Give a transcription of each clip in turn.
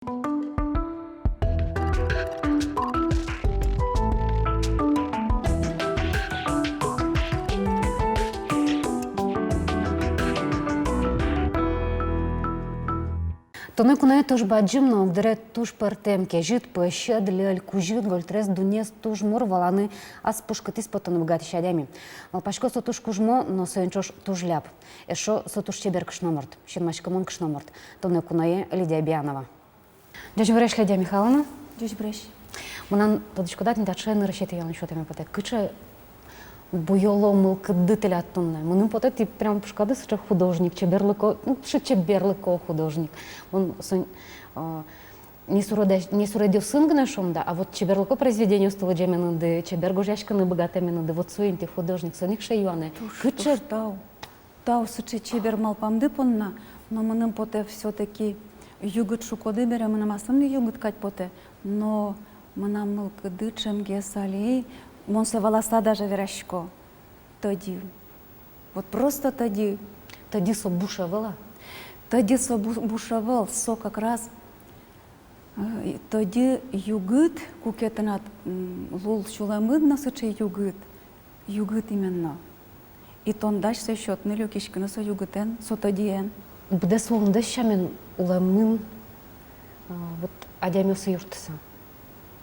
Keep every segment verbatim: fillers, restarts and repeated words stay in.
Туннэ куное туж бадӟым но огдыре туж пӧртэм, кезьыт, пӧсьыд, льӧль кузьыт, гольтрес дуннеез туж мур валаны ас пушкытӥз поттыны быгатӥсь адями. Малпасько, со туж кужмо, но соин ӵош туж ляб. Эшшо со туж чебер кышномурт, синмаськымон кышномурт. Туннэ куное Лидия Бианова. Ӟечбуресь, Лидия Михайловна. Ӟечбуресь. Мынам, тодӥськод-а, тӥни таӵе нырысетӥ юан сётэме потэ. Кыӵе буёло мылкыдды тӥляд туннэ? Мыным потэ, тӥ прямо пушкады сыӵе художник, чеберлыко, ну, сыӵе чеберлыко художник. Мон соин, а, не суреда-, не суредъёсын гинэ, шуом, да, а вот чеберлыко произведениосты лыдъяменыды, чебер гожъяськыны быгатэменыды, вот соин тӥ художник, соин ик сыӵе юанэ. Туж, кыӵе туж тау. Тау сыӵе чебер малпамды понна, но мыным потэ, всё-таки югыт шукоды бере, мыным аслым но югыт кадь потэ, но мынам мылкыды ӵемгес али, мон сое валаса даже верасько. Тӧдьы. Вот просто тӧдьы. Тӧдьы со буш ӧвӧл-а? Тӧдьы со бу-, буш ӧвӧл, со как раз, э, тӧдьы югыт, куке тынад, м, лул-сюлэмыд но сыӵе югыт. Югыт именно. И тон дась сое сётыны, люкиськыны со югытэн, со тӧдьыен. Быдэс улондэс сямен улэмын, а, вот адямиосы юрттыса.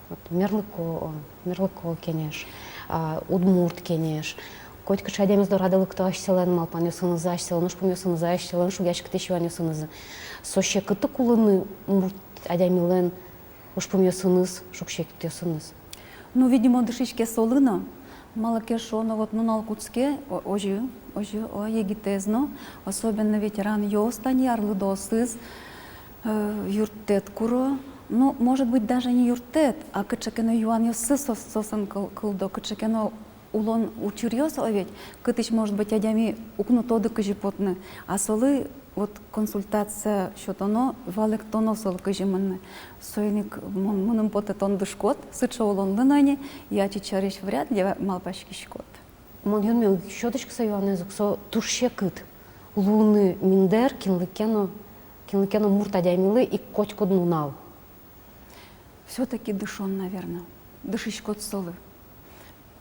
Вот мерлыко, мерлыко кенеш, а, удмурт кенеш. Котькыӵе адямиос дорады лыкто асьсэлэн малпанъёсынызы, асьсэлэн ужпумъёсынызы, асьсэлэн шугъяськытӥсь юанъёсынызы. Со секыт-а кулыны мурт адямилэн ужпумъёсыныз, шуг-секытъёсыныз? Ну, видимо, дышиське солы но. Малы ке шуоно, вот нунал кутске, о-, озьы, озьы, о, егитэз но, особенно ветеранъёс, тани арлыдоосыз, э, юрттэт куро. Ну, может быть, даже не юрттэт, а кыӵе ке но юанъёссы со-, соосын кыл-, кылдо, кыӵе ке но улон учыръёс, о ведь, кытысь, может быть, адями уг но тоды, кызьы потыны. А солы вот консультация сётоно, валэктоно солы, кызьы мыныны. Соин ик мон, мыным потэ, тон дышкод сыӵе улонлы но ини, и ачид сярысь вряд ли малпаськиськод. Мон юнме уг сётӥськы со юанэз ук, со туж секыт луыны миндэр кинлы ке но, кинлы ке но мурт адямилы ик котькуд нунал. Всё-таки дышон, наверно. Дышиськод солы.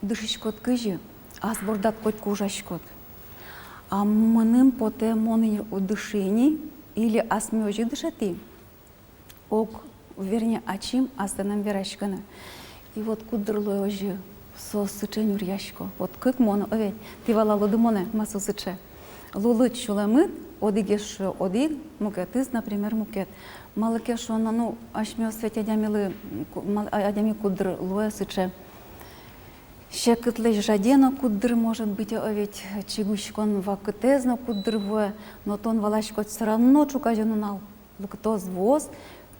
Дышиськод кызьы? Ас бордад котьку ужаськод. А мыным потэ, мон ини дыши ини, или асме озьы дышетӥ, ог, вернее, ачим аслэным вераськыны. И вот куддыр луэ озьы, со сыӵе нюръясько. Вот кык мон, о ведь, тӥ валалоды монэ, ма со сыӵе. Лулыд, сюлэмыд, одӥгез шуэ одӥг, мукетыз, например, мукет. Малы ке шуоно, ну, асьмеос ведь адямилы, ку-, мал-, а-, адями куддыр луэ сыӵе. Секытлэсь жаде но куддыр, может быть, о ведь, чигиськон вакытэз но куддыр вуэ, но тон валаськод, всё равно ӵуказе нунал лыктоз, вуоз,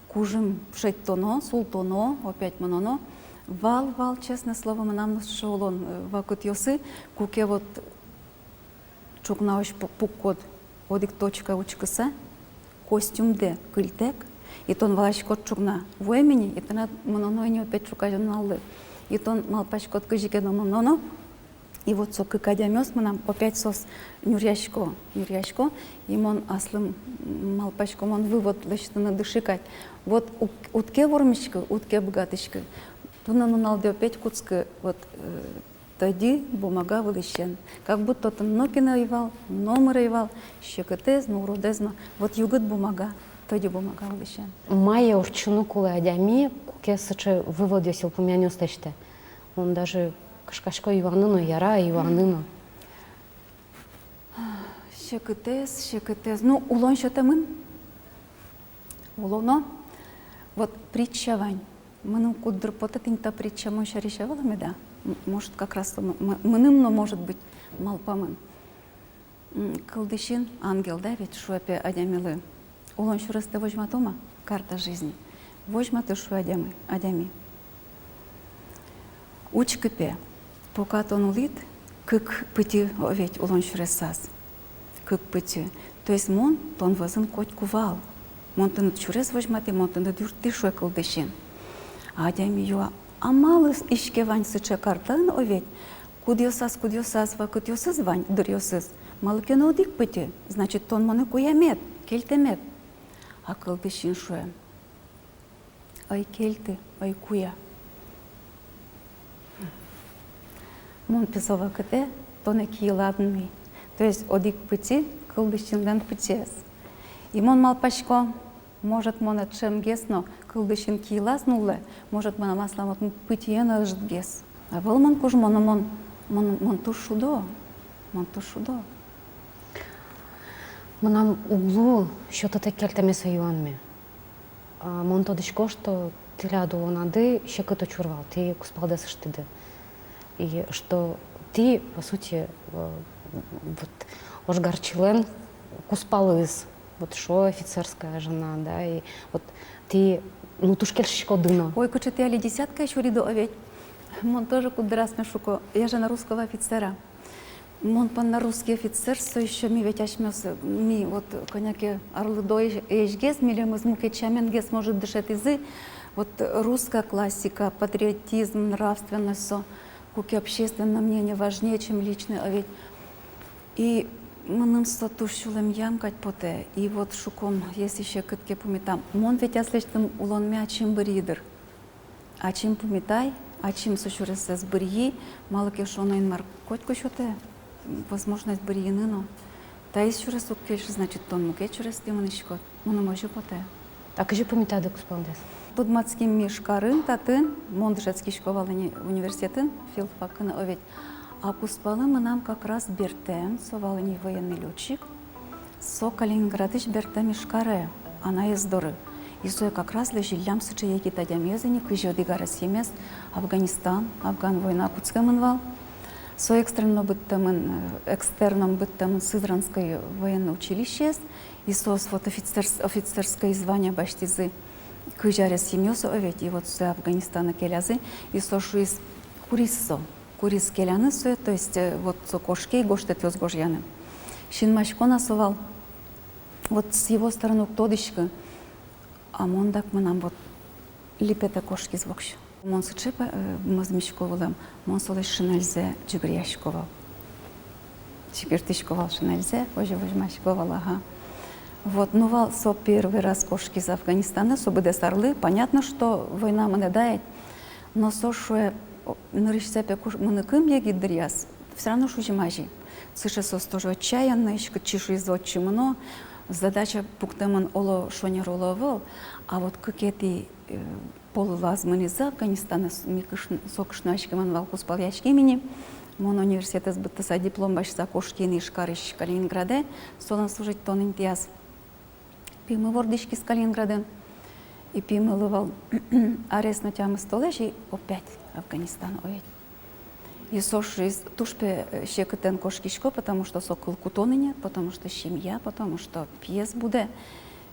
кужым шедьтоно, султоно, опять мыноно. Вал, вал, честное слово, мынам но сыӵе улон, э, вакытъёсы, куке вот ӵукнаозь пу-, пуккод одӥг точка учкыса, костюмдэ кыльытэк, и тон валаськод, ӵукна вуэм ини, и тынад мыноно ини опять ӵуказе нуналлы. И тон малпаськод, кызьы ке но мыноно, и вот со кык адямиос мынам опять соос нюръясько, нюръясько, и мон аслым, м, малпасько, мон вывод лэсьтыны дыши кадь. Вот уд-, уд ке вормиськы, уд ке быгатӥськы, туннэ нуналдэ опять кутскы, вот, э, тӧдьы бумага вылысен. Как будто отын нокин ӧй вал, номыр ӧй вал, секытэз но, уродэз но. Вот югыт бумага, тӧдьы бумага вылысен. Мае ортчыны кулэ адями, куке сыӵе выводъёс, йылпумъянъёс лэсьтэ? Мон даже кышкасько юаны но, яра юаны но. Секытэз, секытэз. Ну, улон сётэмын. Улоно. Вот притча вань. Мыным куддыр потэ, тӥни та притча мон сярысь ӧвӧл меда. М-, может, как раз м-, м-, мыным но, может быть, малпамын. М, кылдӥсин ангел, да ведь, шуэ пе адямилы: улон сюрестэ возьматом-а, карта жизни? Возьматы, шуэ адями, адями. Учкы пе, пока тон улӥд, кык пытьы, о, ведь, улон сюресаз. Кык пытьы. То есть мон тон вӧзын котьку вал. Мон тыныд сюрес возьматӥ, мон тыныд юрттӥ, шуэ кылдӥсин. А адями юа: а малы иське вань сыӵе картаын, о, ведь, кудъёсаз, кудъёсаз вакытъёсыз вань, дыръёсыз? Малы ке но одӥг пытьы, значит, тон монэ куямед, кельтэмед. А кылдӥсин шуэ: Ӧй кельты, ӧй куя. Мон пе со вакытэ тонэ киылад нуи. То есть одӥг пытьы кылдӥсьтымлэн пытьыез. И мон малпасько, может, монэ ӵемгес но кылдӥсьын киылаз нуллэ, может, мынам аслам отын пытьыен ӧжытгес. Ӧвӧл мон кужмо но, мон, мон, мон туж шудо, мон туж шудо. Мынам уг луы сётытэк кельтэме со юанме. А, мон тодӥсько, что тӥляд улонады секыт учыр вал, тӥ кузпалдэс ыштӥды. И что тӥ, по сути, э, вот, ожгарчилэн кузпалыз, вот, шуо, офицерская жена, да, и вот тӥ, ну, туж кельшиськоды но. Ой, кыӵе тӥ али десяткае сюриды, о ведь. Мон тоже куддыръя асме шуко, я жена русского офицера. Мон понна русский офицер, со ещё ми ведь асьмеос, ми вот кӧня ке арлыдо ӧсь-, ӧсьгес, милемыз мукет сяменгес, может, дышетӥзы. Вот русская классика, патриотизм, нравственность, со куке общественное мнение важнее, чем личное, а ведь. И мыным со туж сюлэмъям кадь потэ. И вот шуком, если секыт ке пумитам, мон ведь аслэсьтым улонме ачим бырйи дыр. Ачим пумитай, ачим со сюресэз бырйи, малы ке шуоно, Инмар котьку сётэ возможность бырйыны но. Таиз сюрес уг кельшы, значит, тон мукет сюрестӥ мынӥськод. Мыным озьы потэ. А кызьы пумитады кузпалдэс? Тодматским ми Ижкарын, татын, мон дышетскисько вал ини университетын, филфакын, о ведь. А кузпалы мынам как раз бертэм, со вал ини военный лётчик. Со Калининградысь бертэм Ижкаре, анаез доры. И сое как раз лэзиллям сыӵе егит адямиез ини, кызь одӥг аресъемез, Афганистан, афган война кутскемын вал. Со экстренно быдтэмын, э, экстерном быдтэмын Сызранской военной училищеез. И соос вот офицерс-, офицерской звание басьтӥзы, кызь аресъемъёс, о ведь, и вот сое Афганистанэ келязы. И со шуиз, куриз со. Куриз келяны сое, то есть, э, вот со кошке гожтэтъёс гожъяны. Синмасько на со вал, вот с его стороны уг тодӥськы, а мон дак, мынам вот липетэ кошкиз воксё. Мон сыӵе, э, мӧзмисько вылэм, мон солэсь шинельзэ ӟыгыръясько вал. Секыртӥсько вал шинельзэ, озьы возьмасько вал, ага. Вот, ну вал, со первый раз кошкиз Афганистанэ, со быдэс арлы, понятно, что война мынэ да ведь. Но со шуэ, о, нырысьсэ пе куш-, мыныкум егит дыръяз, всё равно шузи-мази. Сыӵе соос тоже отчаянно, ишкытчи шуиз отчы мыно, задача пуктэмын оло шонер, оло ӧвӧл, а вот кыкетӥ, э, полылаз мынӥзы Афганистанэ, с-, ми кышн-, со кышнояськемын вал, кузпалъяськем ини, мон университетэз быдтыса, диплом басьтыса кошки ини Ижкарысь Калининградэ, солэн служить тон интыяз. Пимы вордӥськиз Калининградын. И пимылы вал арес но тямыс толэзь, и опять Афганистан, о ведь. И со шуиз, туж пе, э, секытэн кошкисько, потому что со кыл кутон ини, потому что семья, потому что пиез будэ.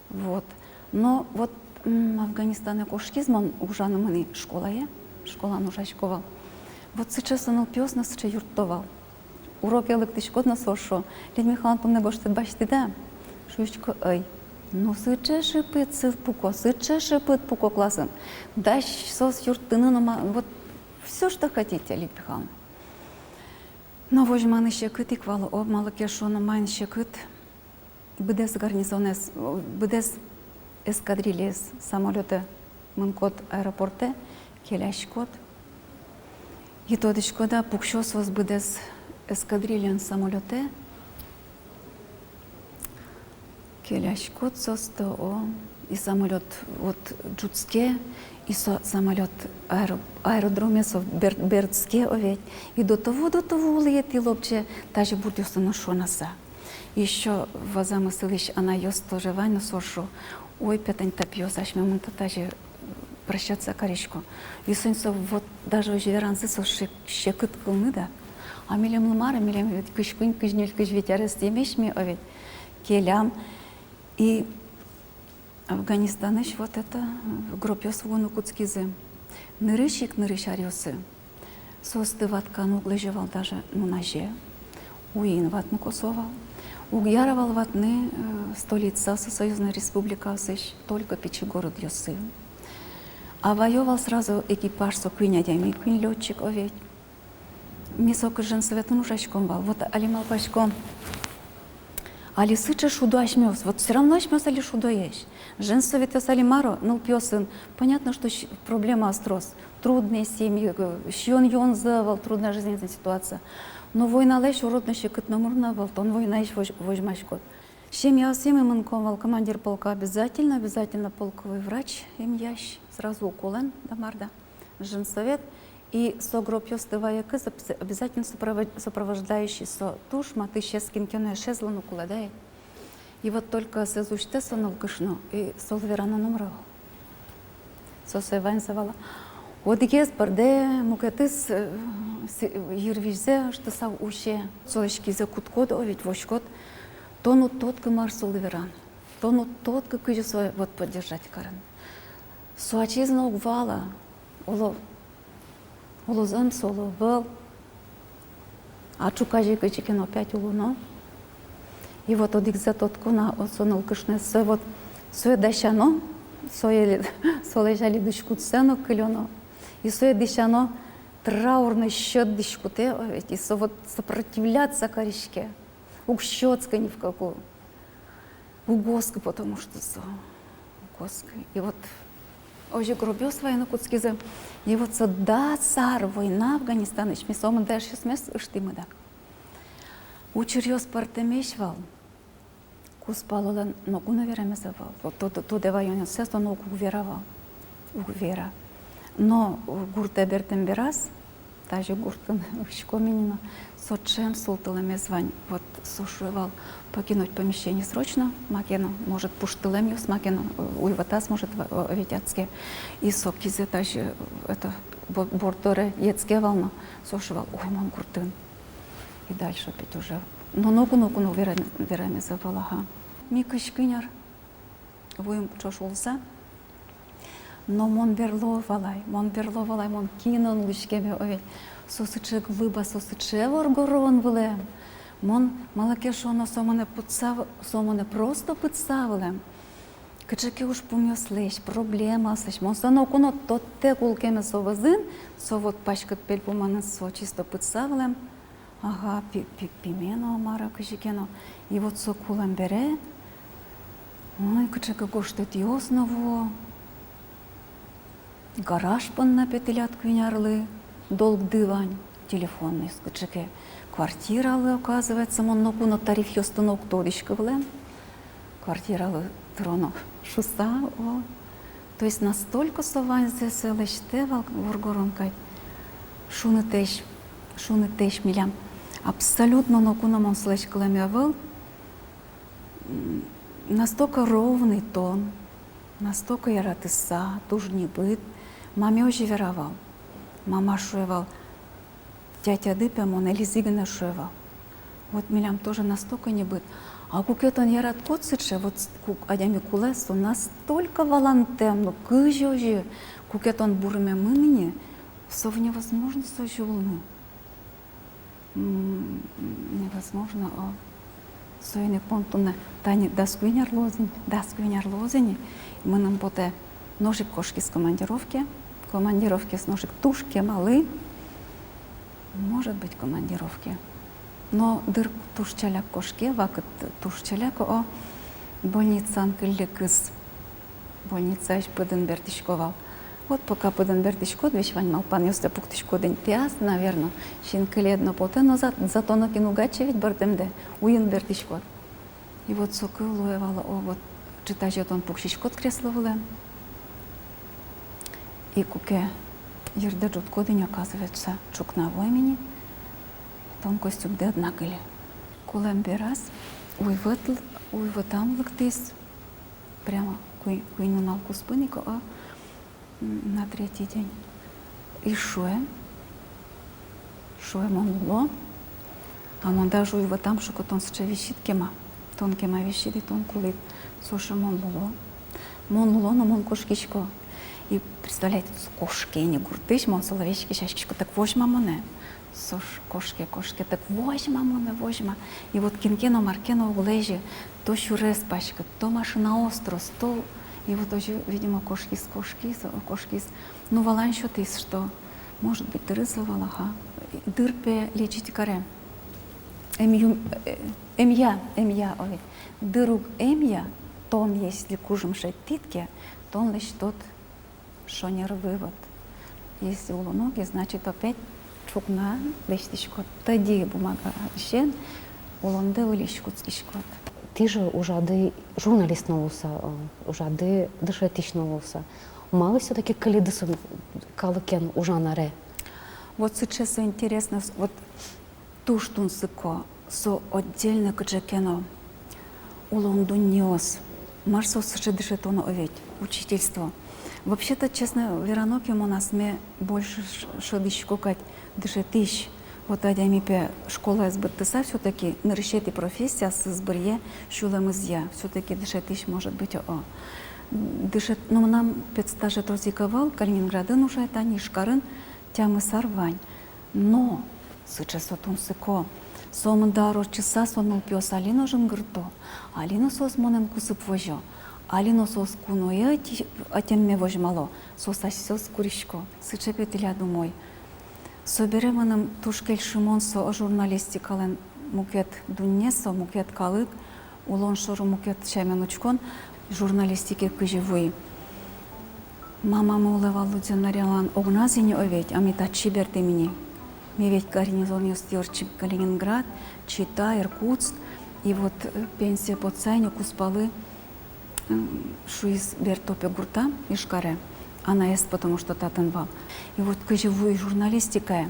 Вот. Но вот, м, Афганистанэ кошкиз, мон ужаны мынӥ школае, школаын ужасько вал. Вот сыӵе со нылпиос но сыӵе юртто вал. Уроке лыктӥськод но, соос шуо: «Лидия Михайловна, туннэ гожтэт басьтӥды-а?» Шуисько: «Ӧй». Ну, сыӵе шыпыт сыӵе пуко, сыӵе шыпыт пуко классын. Дась соос юрттыны но ма-, вот всё, что хотите, Лидия Михайловна. Но возьманы секыт ик вал, о, малы ке шуоно, маин секыт. Быдэс гарнизонэз, быдэс эскадрильяез самолётэ мынӥськод аэропортэ, келяськод. И тодӥськод-а, пуксё соос быдэс эскадрильяен самолётэ, келяськод соосты, о, и самолёт вот ӝутске, и со самолёт аэро-, аэродроме со бер-, берытске, о ведь. И до того, до того улӥетӥ лобӟе, тазьы бурдъёсты но шонаса. Ещё вазамы сылӥсь анайёс тоже вань, но соос шуо: «Ой, пе, тань та пиос, асьмемын та тазьы прощаться карисько». И соин со вот даже озьы веранзы, со се-, секыт кылны, да. А милемлы мар-а, милем ведь кызь куинь, кызь ньыль, кызь вить аресъемесь ми, о ведь, келям. И Афганистанысь вот это, э, гробъёс вуыны кутскизы. Нырысь ик, нырысь аръёсы соосты ватыны уг лэзё вал даже нуназе. Уйин ватыны косо вал. Уг яра вал ватыны, э, столицаосы союзной республикаосысь, только пичи городъёсы. А ваё вал сразу экипаж, со куинь адями, куинь лётчик, о ведь. Ми со кырӟан советын ужаськом вал. Вот али малпасько, Али сыӵе шудо асьмеос, вот всё равно асьмеос али шудоесь. Женсоветъёс али мар-о, нылпиосын, понятно, что щ-, проблемаос трос. Трудные семьи, э, сиён-юонзы ӧвӧл, трудная жизненная ситуация. Но войналэсь урод но секыт номыр но ӧвӧл, тон войнаысь возь-, возьмаськод. Семьяосъем мынӥськом вал командир полка, обязательно, обязательно полковой врач эмъясь, сразу уколэн да мар да, женсовет. И со гробъёсты ваекыз обяз-, обязательно сопровод-, сопровождающий, со туж матысь, кин ке но эшез луыны кулэ, да. И вот только сое усьтэ со нылкышно, и солы верано номыр ӧвӧл. Со сое ваньзэ вала. Одӥгез бӧрдэ, мукетыз, э, с-, йырвизьзэ ыштыса усе. Солэсь кизэ кутӥськод, о, ведь возиськод. Тон уд тодӥськы, мар солы вераны. Тон уд тодӥськы, кызьы сое вот поддержать карыны. Со ачиз но уг вала. Оло, оло зэм со, оло ӧвӧл. А ӵуказе кызьы ке но опять улоно. И вот одӥгзэ тодӥсько на, о, со нылкышноез, сое вот, сое дасяно, сое, солэсь али дӥськутсэ но кылёно. И сое дасяно, траурный счёт дӥськутэ, о, ведь, и со вот сопротивляться кариське. Уг сётскы ни в какую. Уг оскы, потому что со уг оскы. И вот озьы гробъёс вайыны кутскизы. И вот со дас ар война Афганистанысь, ми сомында эшъёсмес ыштӥмы дак. Учыръёс пӧртэмесь вал. Кузпалолэн ноку но верамез ӧвӧл. Вот тодэ, тодэ ваёнъёссэ со ноку уг вера вал. Уг вера. Но, э, гуртэ бертэм бераз, тазьы гуртын учком ини но, со ӵем султылэмез вань. Вот со шуэ вал: покинуть помещение срочно, маке но, может, пуштылэмъёс маке но, э, уйвӧтаз, может, в-, э, ветяське. И со кизэ тазьы, э, это, бо-, борддоре йӧтске вал но, со шуэ вал: ой, мон гуртын. И дальше опять уже. Но ноку, ноку но вера-, верамез ӧвӧл, ага. Ми кызь куинь ар вуим ӵош улыса. Но мон берло валай, мон берло валай, мон кинэн улӥськеме, о ведь. Со сыӵе глыба, со сыӵе воргорон вылэм. Мон, малы ке шуоно, со монэ пытса в-, со монэ просто пытса вылэм. Кыӵе ке ужпумъёслэсь, проблемаослэсь. Мон со ноку но тодтэк улӥськеме со вӧзын, со вот паськыт пельпуманэз со чисто пытса вылэм. Ага, пи-, пи-, пиме но, мар-а, кызьы ке но. И вот со кулэм бере, ой, кыӵе ке гожтэтъёс но вуо. Гараж понна, пе, тӥляд куинь арлы долгды вань, телефонный, кыӵе ке квартиралы, оказывается, мон ноку но тарифъёсты но уг тодӥськы вылэм. Квартиралы тыроно шуса, о. То есть настолько со ваньзэ сое лэсьтэ вал, воргорон кадь. Шунытэсь, шунытэсь милям. Абсолютно ноку но мон солэсь кылэме ӧвӧл. М, настолько ровный тон, настолько яратыса, туж небыт. Маме озьы вера вал. Мама шуэ вал: тятяды, пе, мон Элизы гинэ шуэ вал. Вот милям тоже настолько небыт. А куке тон яратӥськод сыӵе, вот с-, ку-, адями кулэ, со настолько валантэм, ну, кызьы озьы, куке тон бурмемын ини, со невозможно, со озьы улыны. М, невозможно, о. Соин ик мон туннэ, тани дас куинь ар луоз ини, дас куинь ар луоз ини, мыным потэ, нош ик кошкиз командировке, командировкаез нош ик туж кемалы, может быть, командировке. Но дыр туж ӵаляк кошке, вакыт туж ӵаляк, о, больницаын кылликыз. Больницаысь пыдын бертӥсько вал. Вот пока пыдын бертӥськод, весь вань малпанъёстэ пуктӥськод ини, тӥяз, наверно, синкылиед но потэ, но за-, зато нокин уг адӟе ведь бӧрдэмдэ, уйин бертӥськод. И вот соку луэ вал, о, вот ӵытазе тон пуксиськод кресло вылэ. И куке йырдэ ӝуткод ини, оказывается, ӵукна вуэм ини, тон костюмдэ ӧд на кыльы. Кулэм бераз уйвӧт-, уйвӧтам лыктӥз. Прямо куинь, куинь нунал куспын ик, о, м, на третий день. И шуэ, шуэ: мон луло. А мон даже уйвӧтам, шуко, тон сыӵе висид кема. Тон кема висид и тон кулӥд. Со шуэ: мон луло. Мон луло, но мон кошкисько. И представляете, со кошке ини гуртысь, мон солы весь кесяськисько: так возьма монэ. Со ш-, кошке, кошке, так возьма монэ, возьма. И вот кин ке но, мар ке но уг лэзьы, то сюрес паськыт, то машинаос трос, то, и вот озьы, видимо, кошкиз, кошкиз, кошкиз. Ну, валан сётӥз, что, может быть, дырыз ӧвӧл, ага. Дыр, пе, лечить карем. Эмъюм-, э, эмъя, эмъя, ой. Дыр уг эмъя, тон если кужым шедьтӥд ке, тон лэсьтод шонер вывод. Если улоно уг, значит, опять ӵукна лэсьтӥськод. Тӧдьы бумагаысен улондэ выльысь кутскиськод. Тӥ же ужады журналист но луыса, э, ужады дышетӥсь но луыса. Малы всё-таки кылиды со калыкен ужан аре? Вот сыӵе со интересно, с-, вот туж тунсыко, со отдельно кыӵе ке но улон дуннеос. Мар со сыӵе дышетоно ведь, учительство. Вообще-то, честно верано ке, мон асме больше ш-, шӧдӥсько кадь дышетӥсь. Вот адями пе школаез быдтыса, всё-таки нырысетӥ профессия сыз быръе сюлэмызъя, всё-таки дышетӥсь, может быть, о. Дышет-, ну, мынам педстаже трос ик ӧвӧл, Калининградын ужай тани, Ижкарын тямыс ар вань. Но сыӵе со тунсыко. Сомында ар ортчыса со нылпиос али но жингырто, али но соос монэн кусып возё, али но соос куное ӧти-, ӧтемме возьмало, соос асьсэос курисько. Сыӵе пе тӥляд умой. Собере мыным туж кельшымон со журналистикалэн мукет дунне, со мукет калык, улон шоры мукет сямен учкон. Журналистике кызьы вуи. Мамамы улэ вал Лудзянарьялан огназ ини, о ведь, а ми татчы бертӥм ини. Ми ведь гарнизонъёстӥ ортчим: Калининград, Чита, Иркутск. И вот, э, пенсие потса ини, куспалы, м, шуиз: берто пе гуртам, Ижкаре, анаез, потому что татын вал. И вот кызьы вуи журналистикае.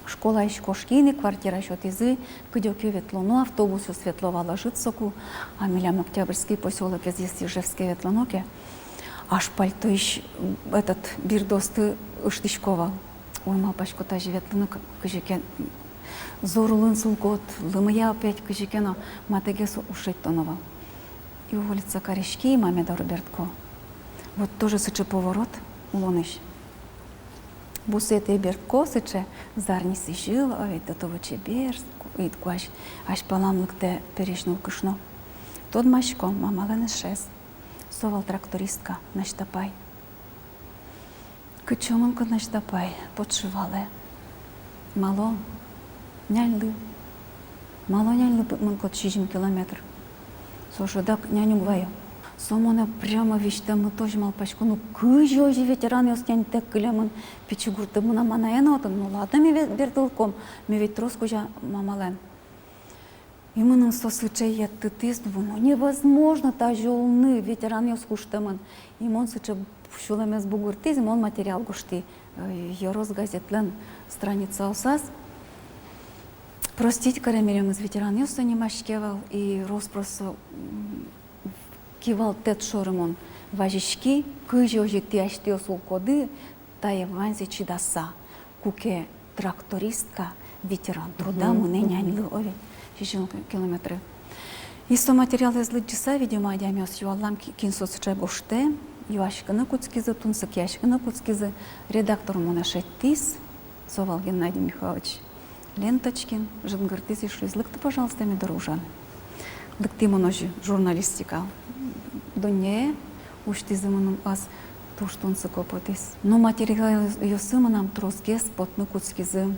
Школаысь кошкизы ини, квартира сётӥзы, кыдёке ветлоно, автобусъёс ветло вал ӧжыт соку, а милям Октябрьский посёлокез, если Ижевске ветлоно ке, аш пальтоысь, м, этот, бирдосты ыштӥсько вал. Ой, малпасько, тазьы ветлыны к-, кызьы ке, м, зор улын сулкод, лымыя опять кызьы ке но, матыгес уж шедьтоно вал. И уволиться кариськи, и маме доры бертко. Вот тоже сыӵе поворот улонысь. Бусыетэ бертко, сыӵе зарни сӥзьыл, ой, до того чебер, ид куазь азьпалам лыктэ пересь нылкышно. Тодмасько, мамалэн эшез. Со вал трактористка, Настя апай. Кытчы мынко, Настя апай, потшы валэ. Мало, няньлы. Мало няньлы пы-, мынкод сизьым километр? Со шӧдак нянь уг вайы. Со монэ прямо визьтэмытозь, малпасько, ну кызьы озьы ветеранъёс няньтэк кылемын пичи гуртэ, мынам анае но отын, ну ладно, ми ве-, бертылӥськом, ми ведь трос кузя мамалэн. И мыным со сыӵе йӧттытӥз, думаю, ну невозможно тазьы улыны, ветеранъёс куштэмын. И мон сыӵе сюлэмез бугыртӥз, и мон материал гожтӥ, э, «Ёрос» газетлэн страницаосаз. «Простить каре милемыз ветеранъёс» со нимаське вал, и рос-прос со, м, кивалтэт шоры мон вазиськи, кызьы озьы тӥ асьтэос улӥськоды тае ваньзэ чидаса, куке трактористка, ветеран труда, мгм, мынэ няньлы, о ведь, сизьым километры. И со материалэз лыдӟыса, видимо, адямиос юаллям, ки-, кин со сыӵе гожтэ, юаськыны кутскизы, тунсыкъяськыны кутскизы, редактор монэ шедьтӥз, со вал Геннадий Михайлович Ленточкин, жингыртӥз и шуиз: «Лыкты, пожалуйста, ми доры ужаны». Лыктӥ мон озьы журналистика дуннее, усьтӥзы мыным ас, туж тунсыко потӥз. Но материалъёсы мынам тросгес потыны кутскизы,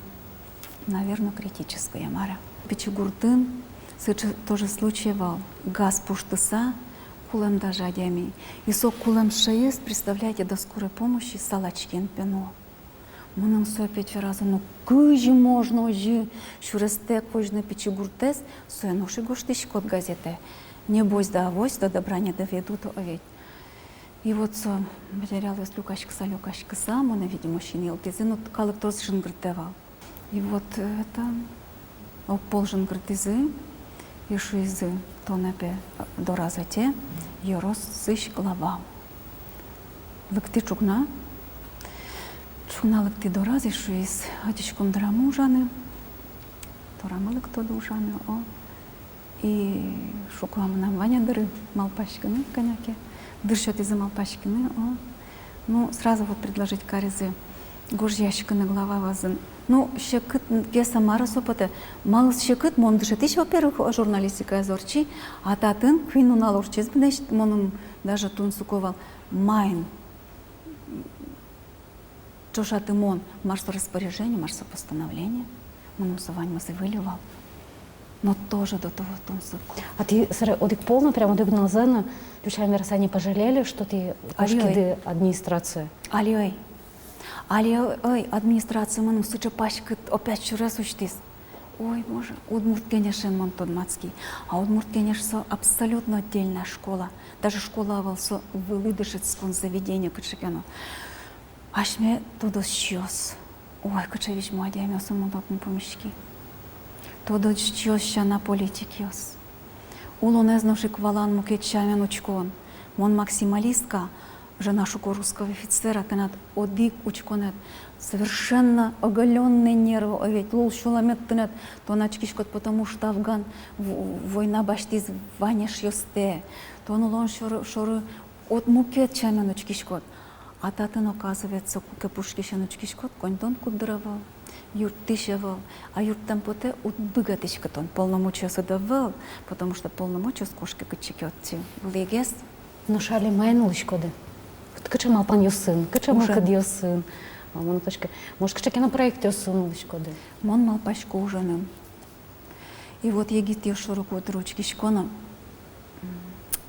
наверно, критической, мар-а. Пичи гуртын сыӵе тоже случай вал. Газ пуштыса, кулэм даже адями. И со кулэм шӧез, представляете, до скорой помощи салачкиен пе нуо. Мыным со опять веразы: ну кызьы можно озьы сюрестэк возьыны пичи гуртэз, сое нош ик гожтӥськод газетэ. Небось да авось до добра не доведут, о ведь. И вот со материалъёс люкаськыса, люкаськыса, монэ, видимо, синйылтӥзы, ну, калык трос жингыртэ вал. И вот, э, это, огпол жингыртӥзы, и шуизы: тонэ пе, э, дораз ӧте ёросысь глава. Лыктӥ ӵукна, ӵукна лыктӥ дораз и шуиз: ӧтиськом дорамы ужаны, дорамы лыктоды ужаны, о. И шуко, а мынам вань-а дыры малпаськыны кӧня ке. Дыр сётӥзы малпаськыны, о. Ну, сразу вот предложить каризы гожъяськыны глава вӧзын. Ну, секытгес-а, мар-а со потэ. Малы секыт, мон дышетӥсь, во-первых, журналистикаез ортчи, а татын куинь нунал ортчиз, быдэс мыным даже тунсыко вал. Маин ӵошатымон, мар со распоряжение, мар со постановление. Мыным со ваньмыз выль вал. Но тоже до того тунсыко. А тӥ, собере, одӥг пол но, прямо одӥг нуналзэ но, ӟуч сямен вераса, не пожалели, что тӥ кошкиды администрацие? Али ӧй. Али ӧй, администрация мыным сыӵе паськыт опять сюрес усьтӥз. Ой, боже, Удмурт Кенешен мон тодматски. А Удмурт Кенеш со абсолютно отдельная школа. Даже школа ӧвӧл, со вылӥ дышетскон заведение кыӵе ке но. Асьме тодосчиос. Ой, кыӵе визьмо адямиосын мон отын пумиськи. Тодосчиос сяна политикъёс. Улонэз нош ик валан мукет сямен учкон. Мон максималистка, жена, шуко, русского офицера, тынад одӥг учконэд. Совершенно оголённые нервы, о, ведь лул сюлэмед тынад, тон адӟиськод, потому что афган в-, война басьтӥз вань эшъёстэ. Тон улон шоры, шоры от мукет сямен учкиськод. А татын, оказывается, куке пушкысен учкиськод, коньдон куддыр ӧвӧл, юрттӥсь ӧвӧл, а юрттэм потэ, уд быгатӥськы, тон полномочиосыд ӧвӧл, потому что полномочиос кошке кытчы ке отчы. Вылӥгес. Нош али маин улӥськоды? Вот кыӵе малпанъёсын, кыӵе мылкыдъёсын, а, мон кыӵе ке, может, кыӵе ке но проектъёсын улӥськоды? Мон малпасько ужаным. И вот егитъёс шоры куддыр учкисько но, м,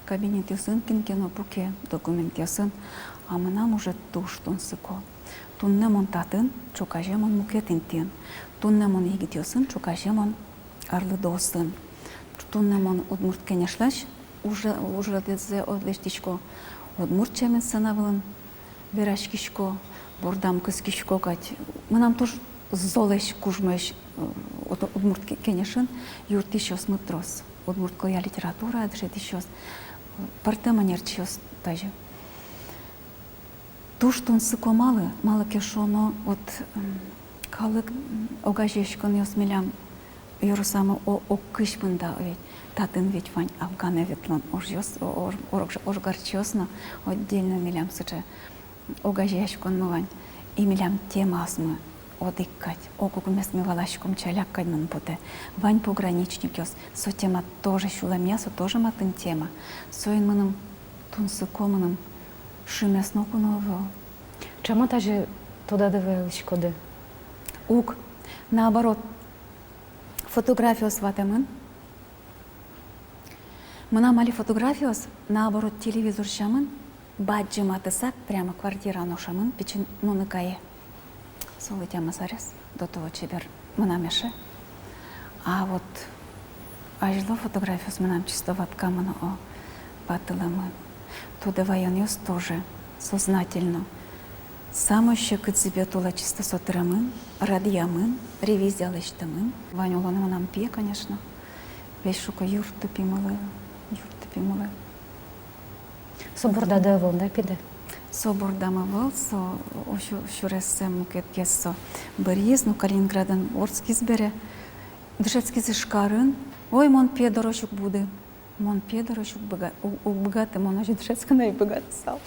кабинетъёсын кин ке но пуке, документъёсын, а мынам уже туж тунсыко. Туннэ мон татын, ӵуказе мон мукет интыын. Туннэ мон егитъёсын, ӵуказе мон арлыдоосын. Туннэ мон Удмурт Кенешлэсь уже, уже лэсьтӥсько, удмурт сямен сцена вылын вераськисько, бордам кыскисько кадь. Мынам туж золэсь кужмоесь, э, уд-, Удмурт Ке-, Кенешын юрттӥсьёсмы трос. Удмурт кылъя, литературая дышетӥсьёс, э, пӧртэм ӧнерчиос тазьы. Туж тунсыко малы, малы ке шуоно, вот, м, калык, м, огазеяськонъёс милям ёросамы о-, ог кызь мында, ведь татын ведь вань афганэ ветлон ожъёс, о-, ож-, ож-, ожгарчиос но, отдельно милям сыӵе огазеяськонмы вань. И милям темаосмы одӥг кадь, ог-огмес ми валаськом ӵаляк кадь, мыным потэ. Вань пограничникъёс, со тема тоже сюлэмъя, со тоже матын тема. Соин мыным тунсыко, мыным шимес ноку но ӧвӧл. Ӵем-а тазьы тодады вайылӥськоды? Уг, наоборот, фотографиос ватэмын. Мынам али фотографиос, наоборот, телевизор сямын, бадӟыматыса, прямо квартираын ошемын пичи нуныкае. Солы тямыс арес, до того чебер мынам эше. А вот азьло фотографиос мынам чисто ватскамын, о, ватылэмын. Тодэ ваёнъёс тоже сознательно. Самой секытсэ бен туала чисто со тыремын, радъямын, ревизия лэсьтэмын. Вань улонэ мынам пие, конечно. Весь шуко: юртты пимылы, юртты пимылы. Со бордады ӧвӧл, да, пиды? Со бордамы ӧвӧл, со, о, сю-, сюрессэ мукетгес со быръиз, но Калининградын вордскиз бере. Дышетскиз Ижкарын. Ой, мон пие дорозь уг буды. Мон пие дорозь уг быга-, у-, уг быгаты, мон озьы дышетскыны ӧй быгатысал.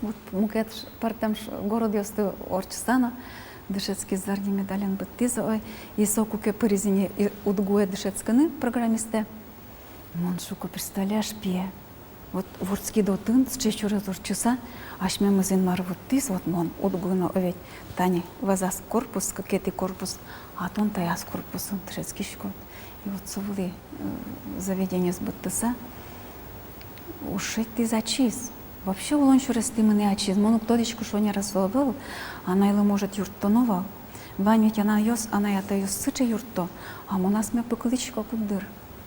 Вот мукет ш-, пӧртэм ш-, городъёсты ортчыса но дышетскиз, зарни медален быдтӥз, ой, и со куке пыриз ини и-, УдГУ-е дышетскыны программистэ. Мон шуко: представляешь, пие, вот вордскид отын, сыӵе сюрес ортчыса, асьмемыз Инмар вуттӥз, вот мон УдГУ но, о, ведь тани вӧзаз корпус, кыкетӥ корпус, а тон таяз корпусын дышетскиськод. И вот со вылӥ, э, заведениез быдтыса, уж шедьтӥз ачиз. Вообще улон сюрестӥ мынэ ачиз. Мон уг тодӥськы, шонер-а со, ӧвӧл-а, анайлы, может, юрттоно вал. Вань ведь анайёс, анай-атайёс сыӵе юртто, а мон асме пыкылӥсько куддыр.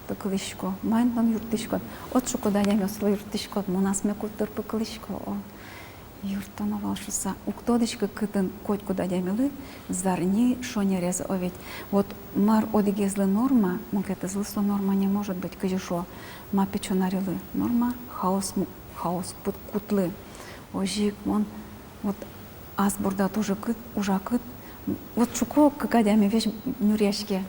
Пыкылӥсько. Маин тон юрттӥськод? От шуко, куд адямиослы юрттӥськод, мон асме куддыр пыкылӥсько, о. Юрттоно вал шуса. Уг тодӥськы, кытын котькуд адямилы зарни шонерез, о ведь. Вот мар одӥгезлы норма, мукетызлы со норма не может быть, кызьы шуо, ма печонарилы норма, хаос му-, хаос кут-, кутлы. Озьы ик мон, вот, ас бордад ужакыт, ужакыт, вот шуко, кык адями весь нюръяське.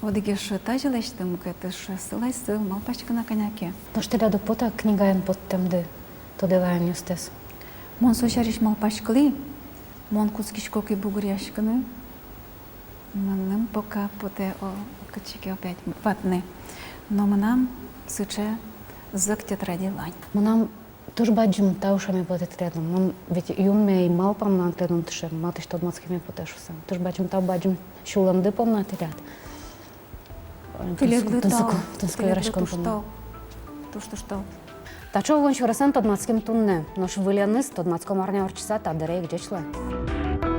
Одӥгез шуэ: тазьы лэсьты, мукетыз шуэ: сылай сыл, малпаськы на кӧня ке. Нош тӥляд уг поты-а книгаен поттэмды тодэ ваёнъёстэс? Мон со сярысь малпаськылӥ, мон кутскисько ке бугыръяськыны, мыным пока потэ, о, кытчы ке опять ватны. Но мынам сыӵе зӧк тетради вань. Мынам туж бадӟым тау шуэме потэ тӥлядлы. Мон ведь юнме ӧй малпа, мынам тӥледын тышем матысь тодматскеме потэ шуса. Туж бадӟым тау бадӟым сюлэмды понна тӥляд. Тӥледлы тау. Тунсыко, тунсыко вераськон понна. Туж, туж тау. Таӵе улон сюресэн тодматским туннэ. Нош выльеныз тодматском арня ортчыса. Та дыре ик ӟеч луэ.